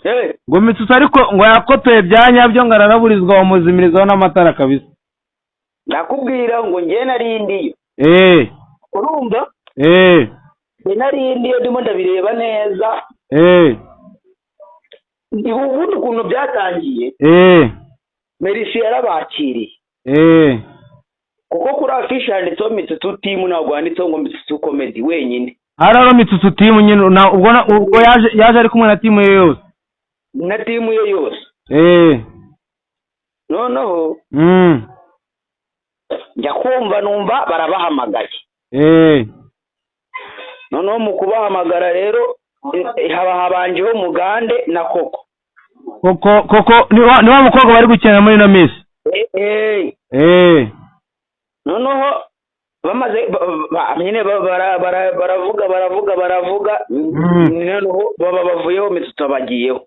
Se ngo Mitsutsu ariko ngo yakotoye bya nyabyo, ngo araraburizwa, bamuzimirizaho n'amatara kabisa. Ndakubwira ngo njye nari ndiyo. Urumva? Eh. Njye nari ndiyo, ndimo ndabireba neza. Ubundi ukuntu byatangiye, Merisi yarabakiriye, kuko kuri afishe handitseho Mitsutsu Team, ntabwo handitseho ngo Mitsutsu Comedy wenyine. Hararo Mitsutsu Team nyine, ubwo yaje ari kumwe na team ye yose. Na team ye yose. Noneho njya kumva numva barabahamagaye. Noneho mu kubahamagara rero, haba habanjeho Mugande na Koko. Koko, Koko ni wa mukobwa bari gukina muri ino minsi? Eh. Noneho bamaze nyine baravuga, baravuga, baravuga, noneho baba bavuyeho, Mitsutsu bagiyeho.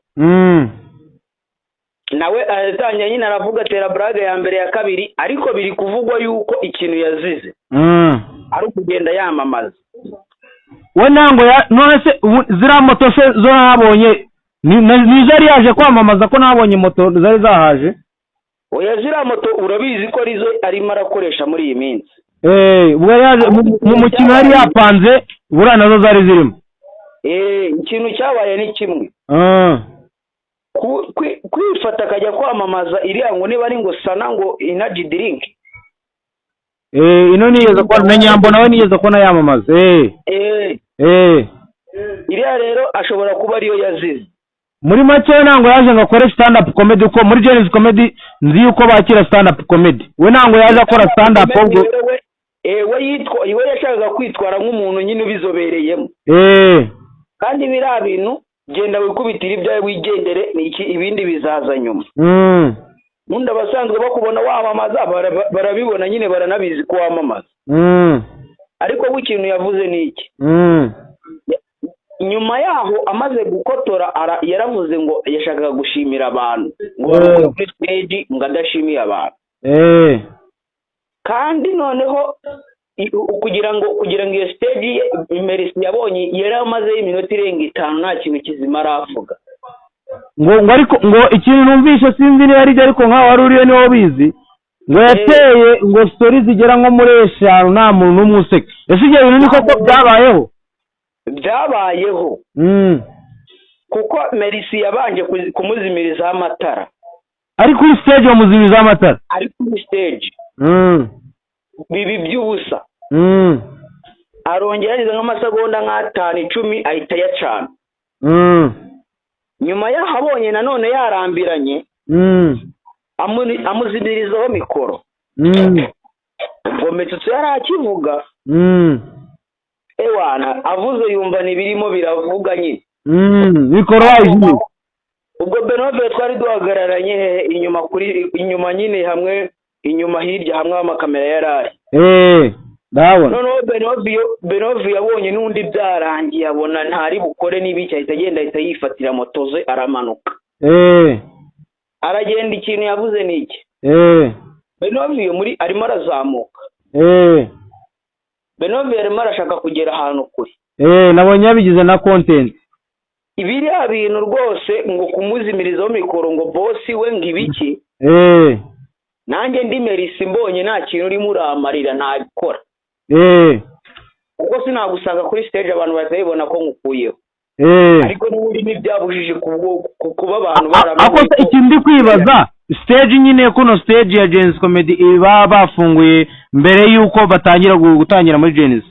Nawe aratangira nyine, aravuga, atera blague ya mbere, ya kabiri, ariko biri kuvugwa yuko ikintu yazize ari ukugenda yamamaza. We ntango ya none se ubu ziriya moto se zo nabonye nizo yari yaje kwamamaza, ko nabonye moto zari zahaje? Oya, ziriya moto urabizi ko arizo arimo arakoresha muri iyi minsi. Eh, ubwo yari yaje mu mukino yari yapanze, buriya nazo zari zirimo. Eh, ikintu cyabaye ni kimwe. Kwifata akajya kwamamaza iriya ngo niba ari ngo sana ngo energy drink. Eh, ino nigeze kubona na Nyambo, nawe nigeze kubona yamamaza. Eh. Eh. Iriya rero ashobora kuba ariyo yazize. Muri make we ntabwo yaje ngo akore stand up comedy, kuko muri Gen-Z Comedy nzi yuko bakira stand up comedy. We ntabwo yaje akora stand up, ahubwo Rero we we yitwa, we yashakaga kwitwara nk'umuntu nyine ubizobereyemo. Kandi biriya bintu, genda wikubitire ibyawe wigendere, ni iki, ibindi bizaza nyuma. Ubundi abasanzwe bakubona wamamaza barabibona nyine, baranabizi ko wamamaza. Ariko we ikintu yavuze ni iki? Nyuma yaho amaze gukotora, yaravuze ngo yashakaga gushimira abantu, ngo bamukuye kuri stage ngo adashimiye abantu. Kandi noneho kugira ngo iyo stage ye Merisi yabonye yari amazeho iminota irenga 5 nta kintu kizima aravuga. Ngo ariko ngo ikintu numvishe, sinzi niba ari byo, ariko nkaho wari uriyo niwo ubizi, ngo yateye ngo story zigera nko muri eshanu nta muntu n'umwe useka. Ese ibyo bintu ni koko byabayeho? Byabayeho, kuko Merisi yabanje kumuzimirizaho amatara. Ari kuri stage bamuzimirizaho amatara? Ari kuri stage. Bibi by'ubusa. Arongera ageze nk'amasegonda nk'atanu, 10, ahita ayacana. Nyuma yaho abonye nanone yarambiranye, amuzimirizaho mikoro. Ubwo Mitsutsu yari akivuga. Ewana, avuze yumva ntibirimo biravuga nyine. Mikoro wayizimije. Ubwo Benove twari duhagararanye hehe? Inyuma, kuri inyuma nyine, hamwe inyuma hirya, hamwe amakamera yari ari. Eh, ndabona. Noneho Benove yabonye n'undi byarangiye, abona ntari bukore n'ibiki, ahita agenda, ahita yifatira moto ze, aramanuka. Aragenda. Ikintu yavuze ni iki? Benove muri arimo arazamuka. Benove arimo arashaka kugera ahantu kure. Eh, nabonye yabigize na content. Biriya bintu rwose ngo kumuzimirizaho mikoro, ngo boss we, ngo ibiki, nanjye ndi Merisi, mbonye nta kintu urimo uramarira, ntabikora, kuko sinagusanga kuri stage abantu bahita babibona ko ngukuyeho. Ariko n'ubundi ntibyabujije kuba abantu baramenye Ako se ikintu ndi kwibaza, stage nyine, kuno stage ya Gen-Z Comedy baba bafunguye mbere y'uko batangira gutangira muri Gen-Z,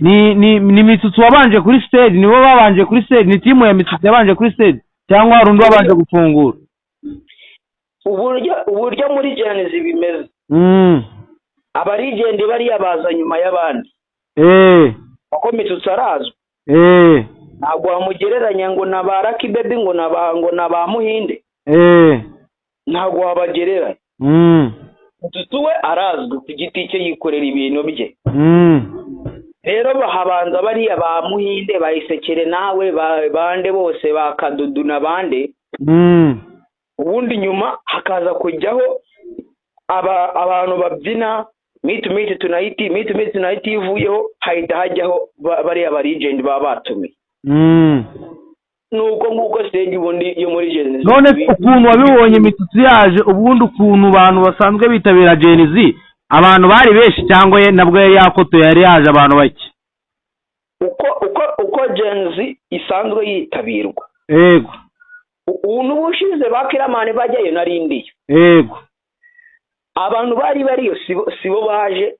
ni Mitsutsu wabanje kuri stage? Nibo babanje kuri stage? Ni team ya Mitsutsu yabanje kuri stage, cyangwa hari undi wabanje gufungura? Uburyo muri Gen-Z bimeze, abalegend bariya baza nyuma y'abandi, kuko Mitsutsu arazwi. Ntabwo wamugereranya ngo na ba Lucky Baby, ngo na ba Muhinde. Ntabwo wabagereranya. Mitsutsu we arazwi ku giti cye, yikorera ibintu bye. Rero bahabanza bariya ba Muhinde, bayisekere nawe, bande bose, ba Kadudu na bande. Ubundi nyuma hakaza kujyaho aba abantu babyina Meet Meet Tonight. Meet Meet Tonight ivuyeho, hahita hajyaho bariya ba legend baba batumiye. uko nguko stage ubundi yo muri Gen Z. None ukuntu wabibonye Mitsutsu yaje, ubundi ukuntu abantu basanzwe bitabira Gen Z, abantu bari benshi cyangwa ye nabwo yari yakotoye, yari yaje abantu bake? Uko Gen Z isanzwe yitabirwa. Yego. Ubu n'ubushize ba Kiramani bajyayo narindiyo. Yego. Abantu bari bariyo sibo baje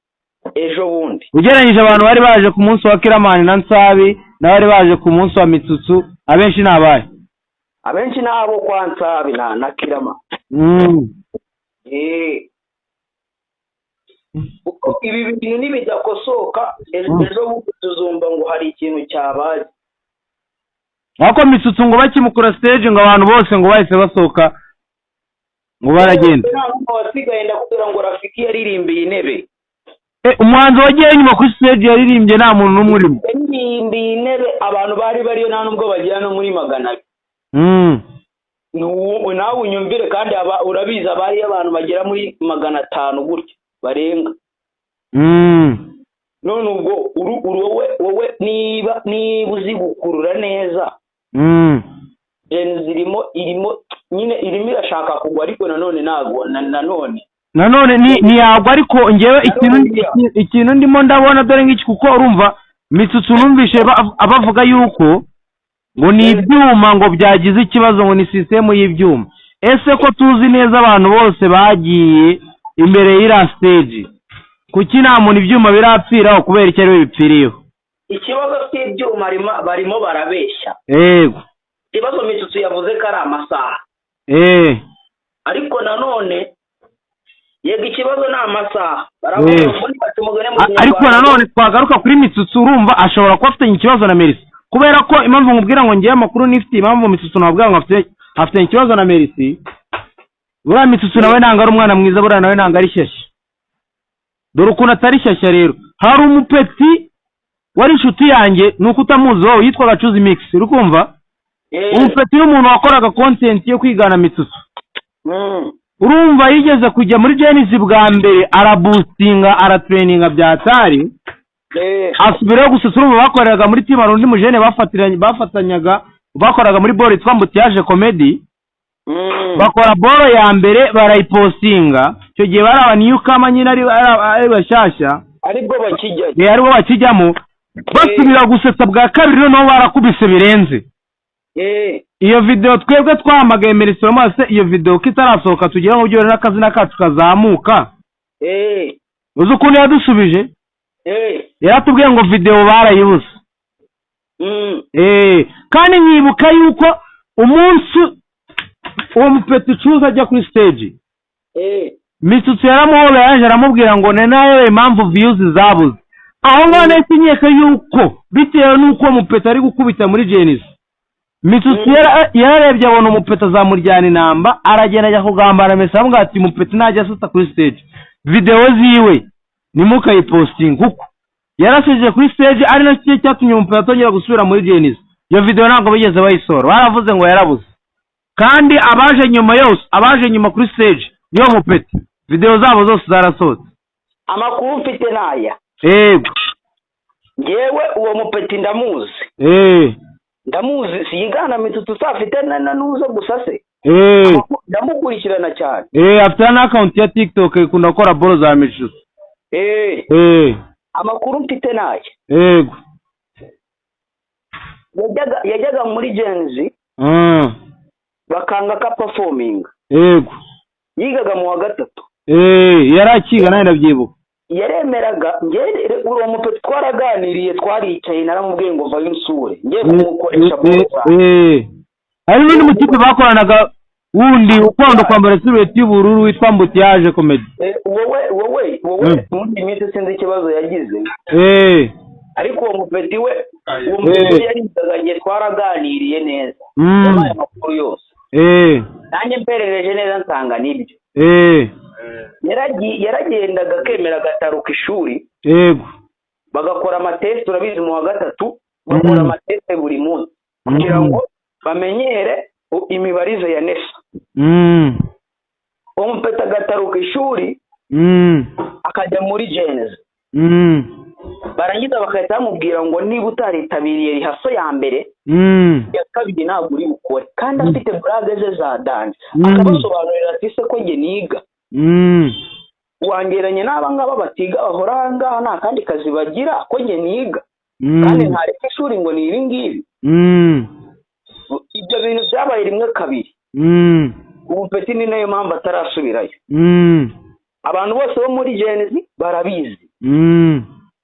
ejo bundi. Ugereranyije abantu bari baje ku munsi wa Kiramani na Nsabi n'abari baje ku munsi wa Mitsutsu, abenshi ni abahe? Abenshi ni abo kwa Nsabi na Kiramani. Uko ibi bintu nibidakosoka ejo bundi tuzumva ngo hari ikintu cyabaye. Ariko Mitsutsu ngo bakimukura stage ngo abantu bose ngo bahise basohoka ngo baragenda. Wasigaye ndakubwira ngo Rafiki yaririmbiye intebe. Umuhanzi wagiye inyuma kuri stage yaririmbye nta muntu n'umwe urimo. Yaririmbiye intebe, abantu bari bariyo nta nubwo bagera no muri 200. Nawe unyumvire, kandi urabizi abari abantu bagera muri 500 gutya barenga. None ubwo wowe niba uzi gukurura neza, Gen Z irimo nyine irimo irashaka kugwa, ariko nanone ntago nanone ntiyagwa. Ariko ngewe ikintu ndimo ndabona dore ngiki, kuko urumva Mitsutsu numvishe abavuga yuko ngo ni ibyuma ngo byagize ikibazo, ngo ni sisitemu y'ibyuma. Ese ko tuzi neza abantu bose bagiye imbere y'ira stage, kuki nta muntu ibyuma birapfiraho? Kubera icyo ariwe bipfiriyeho? Ikibazo cy'ibyuma barimo barabeshya. Yego. Ikibazo Mitsutsu yavuze ko ari amasaha. Ariko nanone yego ikibazo ni amasaha. Ariko nanone twagaruka kuri Mitsutsu, urumva ashobora kuba afitanye ikibazo na Merisi. Kubera ko impamvu nkubwira ngo ngiye amakuru nifite, impamvu Mitsutsu nabwira ngo afitanye ikibazo na Merisi, buriya Mitsutsu nawe ntabwo ari umwana mwiza, buriya nawe ntabwo ari shyashya. Dore ukuntu atari shyashya rero. Hari umupeti wari inshuti yanjye, ni uko utamuzi wowe, yitwaga Cuzi Mix, uri kumva? Umupeti n'umuntu wakoraga content yo kwigana Mitsutsu. Urumva yigeze kujya muri Gen Z bwa mbere, araboostinga, aratraininga bya tari, asubirayo gusetsa. Urumva bakoreraga muri team, hari undi mujene bafatanyaga, bakoraga muri ball yitwa Mbutiyaje Comedy. Bakora ball ya mbere barayipostinga. Icyo gihe bari aba newcomer nyine, ari bashyashya, aribwo bakijyayo, aribwo bakijyamo. Basubira gusetsa bwa kabiri, noneho barakubise birenze. Iyo video twebwe twahamagaye Merisi se, iyo video ko itarasohoka tugira ngo byore n'akazina kacu kazamuka. Uzi ukuntu yadusubije? Yaratubwiye ngo video barayibuze. Kandi nkibuka yuko umunsi uwo mupeti Cuza ajya kuri stage, Mitsutsu yaramuhobeye, yaje aramubwira ngo nayo impamvu views zabuze. Aho ngaho nahise nkeka yuko bitewe n'uko mupeti ari gukubita muri Gen Z, Mitsutsu yararebye abona umupeti azamuryana inamba, aragenda ajya kugambana Messi, aramubwira ati mupeti najya asata kuri stage video ziwe nimukayipostinga, kuko yarasije kuri stage, ari nacyo cyatumye umupeti atongera gusubira muri Gen Z. Iyo video ntabwo bigeze bayisora, baravuze ngo yarabuze. Kandi abaje nyuma yose, abaje nyuma kuri stage yo mupeti, video zabo zose zarasohotse. Amakuru mfite naya. Yego. Ngewe uwo mupeti ndamuzi. Ndamuzi, siyigana Mitsutsu safite na nuzo gusa se. Ndamukurikirana cyane. Afite na account ya TikTok ikunda gukora ball za Mitsutsu. Amakuru mfite naya. Yego. Yajyaga muri Gen Z. Bakanga ka performing. Yego. Yigaga mu wa gatatu. Yarakiga nawe ndabyibuka. Yaremeraga. Nge uwo mupeti twaraganiriye, twaricaye, naramubwiye ngo vayo unsure ngiye kumukoresha. Hari n'undi mutipe bakoranaga wundi ukunda kwambara silhouette y'ubururu witwa Mbutiyaje Comedy. Wowe muri minsi sinzi ikibazo yagize. Ariko uwo mupeti we, uwo mupeti yarigaga, nge twaraganiriye neza. Yabaye amakuru yose. Nanjye mperereje neza nsanga nibyo. Yaragendaga akemera agataruka ishuri. Yego. Bagakora amatest, urabizi mu wa gatatu bakora amatest buri munsi kugira ngo bamenyere imibarize ya NESA. Uwo mupeti agataruka ishuri, akajya muri Gen Z. Barangiza bagahita bamubwira ngo niba utaritabiriye rihaso ya mbere Ya kabiri ntabwo uri bukore, kandi afite blague ze za danger. Akabasobanurira ati se ko njye niga, wangeranye n'aba ngaba batiga bahora aha ngaha nta kandi kazi bagira, ko njye niga kandi ntareka ishuri ngo ni ibi ngibi. Ibyo bintu byabaye rimwe kabiri. Ubu Peti ni nayo mpamvu atarasubirayo. Abantu bose bo muri Gen Z barabizi,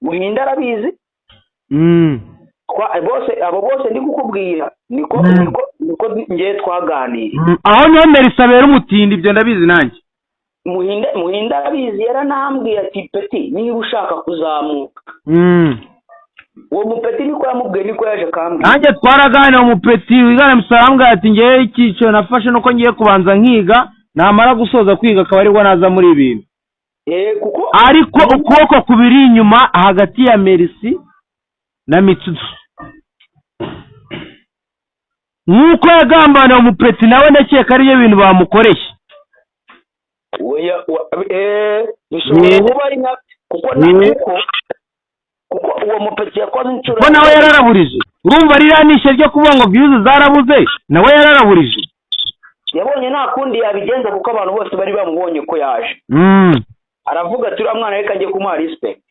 Muhinda arabizi, bose abo bose ndi kukubwira niko niko ngiye twaganiriye. Aho niho Melissa abera umutindi, ibyo ndabizi nanjye. Muhinda arabizi, yaranambwiye ati Peti niba ushaka kuzamuka. Uwo mupeti niko yamubwiye, niko yaje kambwira. Nanjye twaraganira, umupeti wigana musarambwa ati ngewe icyiciro nafashe nuko ngiye kubanza nkiga, namara gusoza kwiga akaba aribwo naza muri ibintu. Kuko ariko ukuboko kubiri inyuma hagati ya Merci na Mitsutsu, nk'uko yagambaniye umupeti nawe ndakeka ariyo bintu bamukoreye. Bishobora kuba ari nka kuko kuko uwo mupeti yakoze inshuro, ko nawe yararaburije. Urumva ririya nishe ryo kuvuga ngo views zarabuze, nawe yararaburije. Yabonye nta kundi yabigenza kuko abantu bose bari bamubonye ko yaje. Aravuga ati uriya mwana reka njye kumuha respect.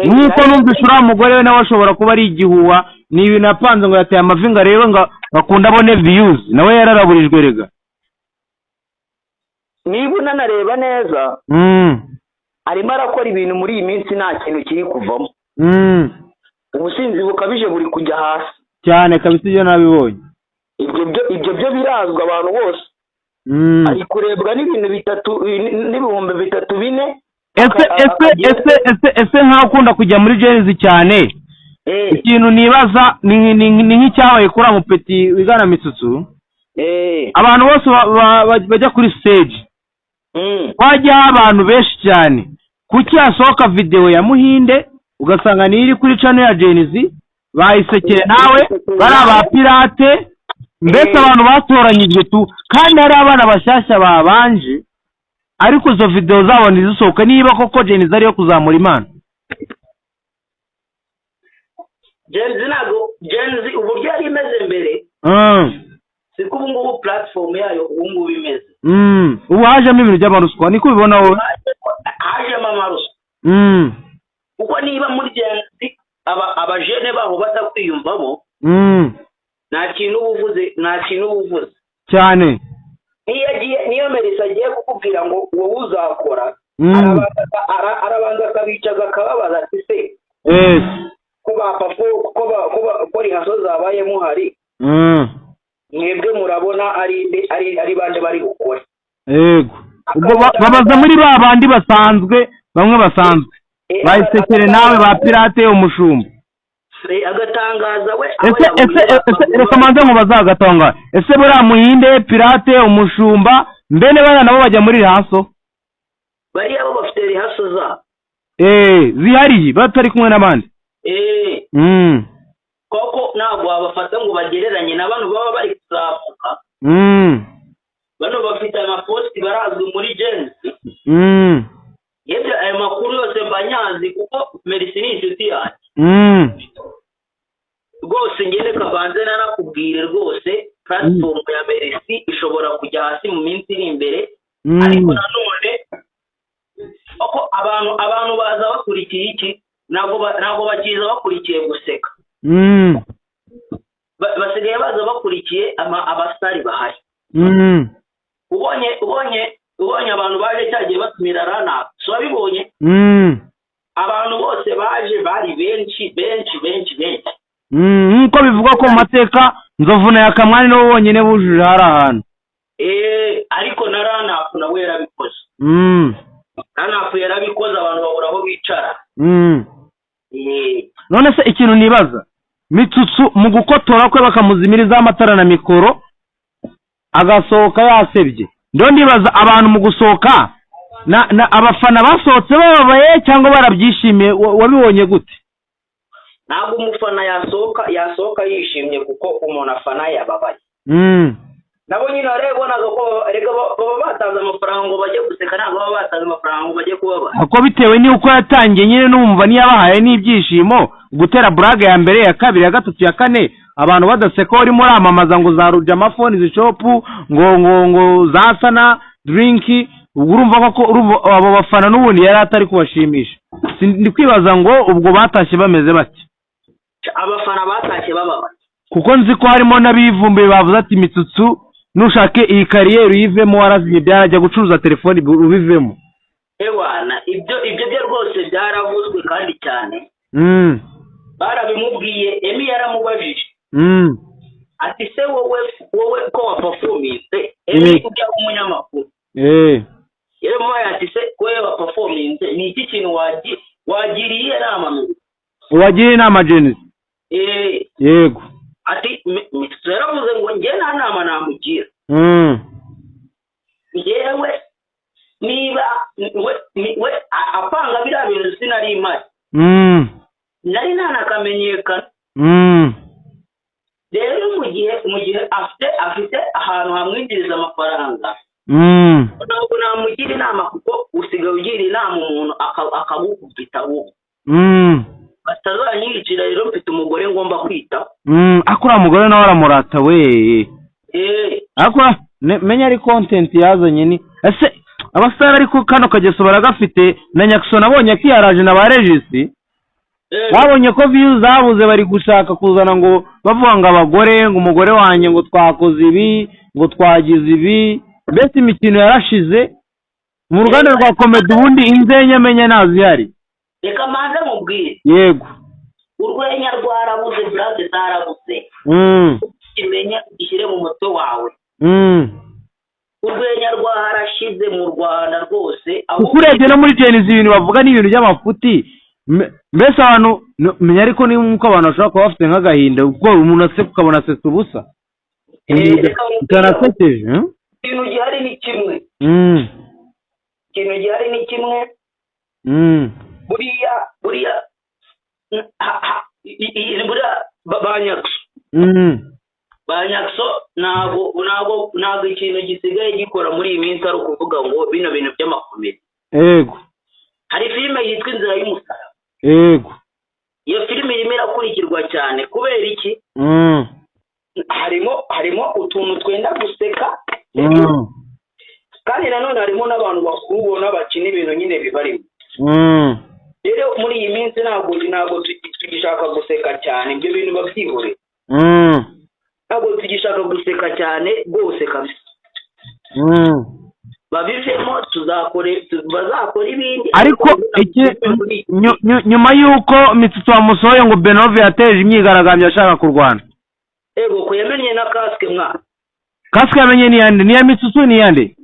Nk'uko numvise uriya mugore we nawe ashobora kuba ari igihuha, ni ibintu yapanze ngo yateye amavi ngo arebe ngo bakunda abone views, nawe yararaburijwe rega. Niba unanareba neza, arimo arakora ibintu muri iyi minsi nta kintu kiri kuvamo. Ubusinzi bukabije buri kujya hasi cyane kabisa, ibyo nabibonye. Ibyo byo birazwi abantu bose. Ari kurebwa n'ibintu bitatu n'ibihumbi bitatu bine. Ese nkaho ukunda kujya muri Gen Z cyane, ikintu nibaza ni nk'icyabaye kuri mupeti wigana Mitsutsu. Abantu bose bajya kuri stage, wajyaho abantu benshi cyane, kuki hasohoka video ya Muhinde ugasanga niyo iri kuri channel ya Gen Z, bayisekere nawe bari aba pirate, mbese abantu batoranyijwe tu, kandi hari abana bashyashya babanje, ariko izo video zabo ntizisohoka. Niba koko Gen Z ariyo kuzamura impano, Gen Z ntabwo Gen Z uburyo yari imeze mbere siko ubu ngubu platform yayo ubu ngubu imeze. Ubu hajemo ibintu by'amaruswa, niko ubibona wowe? Hajemo amaruswa. Kuko niba muri Gen Z abajene baho batakwiyumvamo, nta kintu ubuvuze, nta kintu ubuvuze cyane. Niyo Melissa agiye kukubwira ngo wowe uzakora, arabanza akabicaza akababaza ati se ko ko rihaso zabaye muhari, mwebwe murabona ari bande bari gukora. Yego, ubwo babaza muri ba bandi basanzwe, bamwe basanzwe bayisekere nawe ba pirate umushumba agatangaza we. Ese reka manze ngo bazagatanga. Ese buriya Muhinde, pirate, umushumba mbene bana nabo bajya muri rihaso? Bariya bo bafite rihaso za zihariye batari kumwe n'abandi. Koko ntabwo wabafata ngo bagereranye na bano baba bari kuzamuka. Bano bafite amaposti barazwi muri Gen Z. Yebye ayo makuru yose mbanyazi kuko Merci ni inshuti yanjye. Rwose ngende kabanze narakubwire rwose, platform ya Merci ishobora kujya hasi mu minsi iri imbere. Ariko nanone koko abantu baza bakurikiye iki, ntabwo bakiza bakurikiye guseka. Basigaye baza bakurikiye abasitari bahari. Ubonye abantu baje cyagiye batumira rana, so wabibonye? Abantu bose baje bari benshi benshi benshi benshi. Nkuko bivugwa ko mu mateka Nzovu na Yakamwani nibo bonyine bujuje hari ahantu. Ariko na Ranapu nawe yarabikoze. Ranapu yarabikoze, abantu babura aho bicara. None se ikintu nibaza, Mitsutsu mu gukotora kwe bakamuzimiriza amatara na mikoro agasohoka yasebye, ndo ndibaza abantu mu gusohoka na abafana basohotse bababaye cyangwa barabyishimiye, wabibonye gute? Ntabwo umufana yasohoka yishimye kuko umuntu afana yababaye. Nabo nyine warabibonaga ko erega baba batanze amafaranga ngo bajye guseka, ntabwo baba batanze amafaranga ngo bajye kubabara. Ako bitewe n'uko yatangiye nyine, numva niyabahaye n'ibyishimo, gutera blague ya mbere, ya kabiri, ya gatatu, ya kane, abantu badaseka, urimo uramamaza ngo za Rujama phone shop, ngo za Sana drink, ubwo urumva ko urumva abo bafana n'ubundi yari atari kubashimisha. Ndi kwibaza ngo ubwo batashye bameze bate? Abafana batashye bababaye. Kuko nzi ko harimo n'abivumbuye bavuze ati: "Mitsutsu, nushake iyi career uyivemo, warazinye, byarajya gucuruza telefoni ubivemo." Ewana, ibyo byo rwose byaravuzwe kandi cyane. Barabimubwiye, Emi yaramubajije ati: "Se wowe ko waperforminze?" Emi ujya umunyamakuru yaramubaye ati: "Se wowe waperforminze, ni iki kintu wagiriye inama Mitsutsu?" Uwagira inama Gen-Z? Eh. Yego. Ati Mitsutsu yaravuze ngo: "Njye nta nama namugira. Njyewe niba we apanga biriya bintu sinari mpari, nari ntanakamenyekana. Rero mu gihe afite ahantu hamwinjiriza amafaranga, ntabwo namugira inama, kuko usigaye ugira inama umuntu akagukubita wowe. Batazanyicira rero, mfite umugore ngomba kwitaho." Ariko uriya mugore nawe aramurata we. Eh. Ariko menya ari content yazanye, ni ese abasitari, ariko kano kageso baragafite. Na Nyaxo nabonye akiyaraje na ba Regisi. Babonye ko views zabuze, bari gushaka kuzana ngo bavuga ngo abagore, ngo umugore wanjye, ngo twakoze ibi, ngo twagize ibi. Mbese imikino yarashize mu ruganda rwa comedy, ubundi inzenya menya ntazihari. Reka mbanze mubwire. Yego. Urwenya rwarabuze, blague zarabuze. Kimenya gishyire mu mutwe wawe. Urwenya rwarashize mu Rwanda rwose. Kuko urebye no muri Gen-Z, ibintu bavuga ni ibintu by'amafuti. Mbese abantu menya, ariko ni nk'uko abantu bashobora kuba bafite nk'agahinda, kuko umuntu aseka ukabona asetse ubusa. Reka nkubwire. Bitanasekeje, hmm? Ikintu gihari ni kimwe. Ikintu gihari ni kimwe. Buriya buriya ba Nyaxo, ba Nyaxo, ntabwo ikintu gisigaye gikora muri iyi minsi ari ukuvuga ngo bino bintu by'amacomedy. Hari filime yitwa Inzira y'Umusaraba. Iyo filime irimo irakurikirwa cyane. Kubera iki? Harimo utuntu twenda guseka, kandi nanone harimo n'abantu bakuru ubona bakina ibintu nyine bibarimo. Rero muri iyi minsi ntabwo tugishaka guseka cyane, ibyo bintu babyihorera. Ntabwo tugishaka guseka cyane rwose kabisa. Babivemo, tuzakore bazakora ibindi. Ariko iki nyuma y'uko Mitsutsu wamusohoye, ngo Benove yateje imyigaragambyo ashaka kurwana. Ego ko yamennye na casque mwana. Casque yamenye ni iyande? Ni iya Mitsutsu, ni iyande?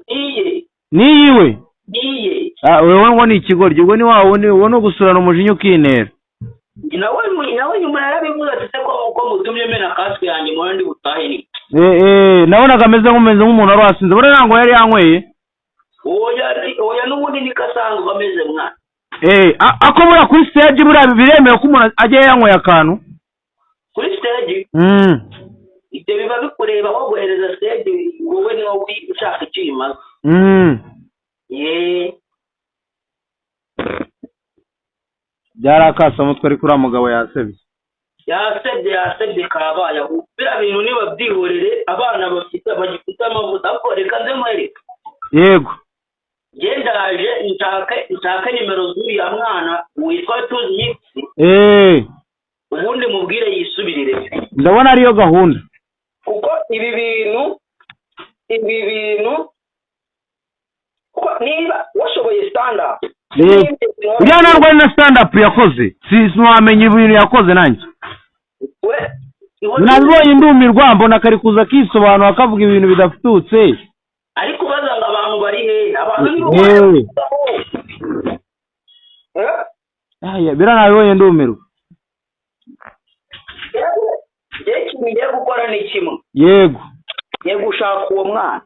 Iye. Ni iyiwe? Iye. Ah, wewe ngo ni ikigoryi, ubwo ni wa wundi ubona ugusurana umujinya ukinera. Nawe nyuma yarabivuze ati: "Se ko mutumye mena casque yanjye, mubona ndi butahe ni?" Eh, nabonaga ameze nk'umuntu wari wasinze, buriya ntabwo yari yanyweye. Oya, n'ubundi niko asanzwe ameze mwana. Eh, ako buriya kuri stage buriya biremewe ko umuntu ajya yanyweye akantu? Kuri stage? Ibyo biba bikureba, aho guhereza stage wowe ni wowe ushaka icyo uyimaze. Ye. Byari akasamutwe, ariko uriya mugabo yasebye. Yasebye, yasebye kabaye. Ahubwo biriya bintu nibabyihorere, abana bagifite amavuta. Ariko reka nze nkwereke. Yego. Njye ndaje nshake nimero z'uriya mwana witwa Tuzi Mix, ubundi mubwire yisubirire. Ndabona ariyo gahunda. Kuko ibi bintu, kuko niba washoboye stand up Uriya ntabwo ari na stand up yakoze, si sinwamenya ibintu yakoze nanjye. We Nabibonye ndumirwa, mbona kari kuza akisobanura, akavuga ibintu bidafututse. Ariko ubaza ngo abantu bari hehe? Abantu nibo Eh? Aya, biriya nabibonye ndumirwa. Njyewe ikintu ngiye gukora ni kimwe. Yego. Ngiye gushaka uwo mwana,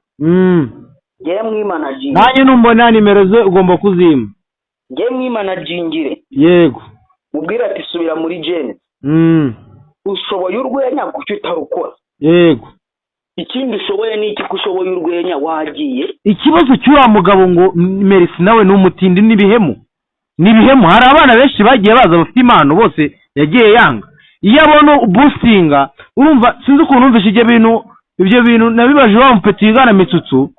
ngiye mwimanajingire. Nanjye numbona nimero ze ugomba kuzimpa. Ngiye mwimanajingire. Yego. Mubwire ati: "Subira muri Gen-Z. Ushoboye urwenya, kuki utarukora?" Yego. Ikindi ushoboye ni iki? Ko ushoboye urwenya, wagiye. Ikibazo cy'uriya mugabo ngo Merci nawe ni umutindi n'ibihemu, ni ibihemu. Hari abana benshi bagiye baza bafite impano, bose yagiye yanga. Iyo abona boostinga, urumva, sinzi ukuntu numvise ibyo bintu nabibaje wa mupeti wigana Mitsutsu.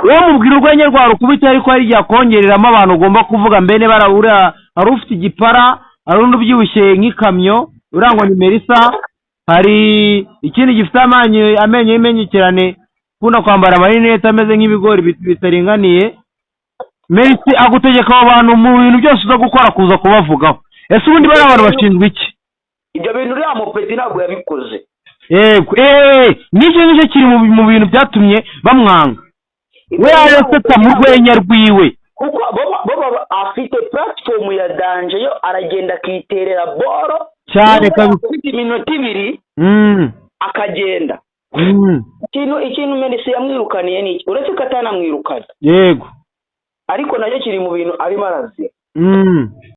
Wowe mubwira urwenya rwawe rukubita, ariko hari igihe akongereramo abantu ugomba kuvuga mbene barabura. Hari ufite igipara, hari undi ubyibushye nk'ikamyo urangwa ni Melissa, hari ikindi gifite amenyo y'imenyekerane, ukunda kwambara amarinete ameze nk'ibigori bitaringaniye. Merci agutegeka abo bantu mu bintu byose uza gukora kuza kubavugaho. Ese ubundi bariya bantu bashinzwe iki? Ibyo bintu uriya mupeti ntabwo yabikoze. Yego, n'icyo ngicyo kiri mu bintu byatumye bamwanga. We yasetsa mu rwenya rwiwe. Kuko bo afite platform ya danger, yo aragenda akiterera boro Cyane kabisa. Afite iminota 2 akagenda. Ikintu Merci yamwirukaniye ni iki? Uretse ko atanamwirukanye, ariko nacyo kiri mu bintu arimo arazira.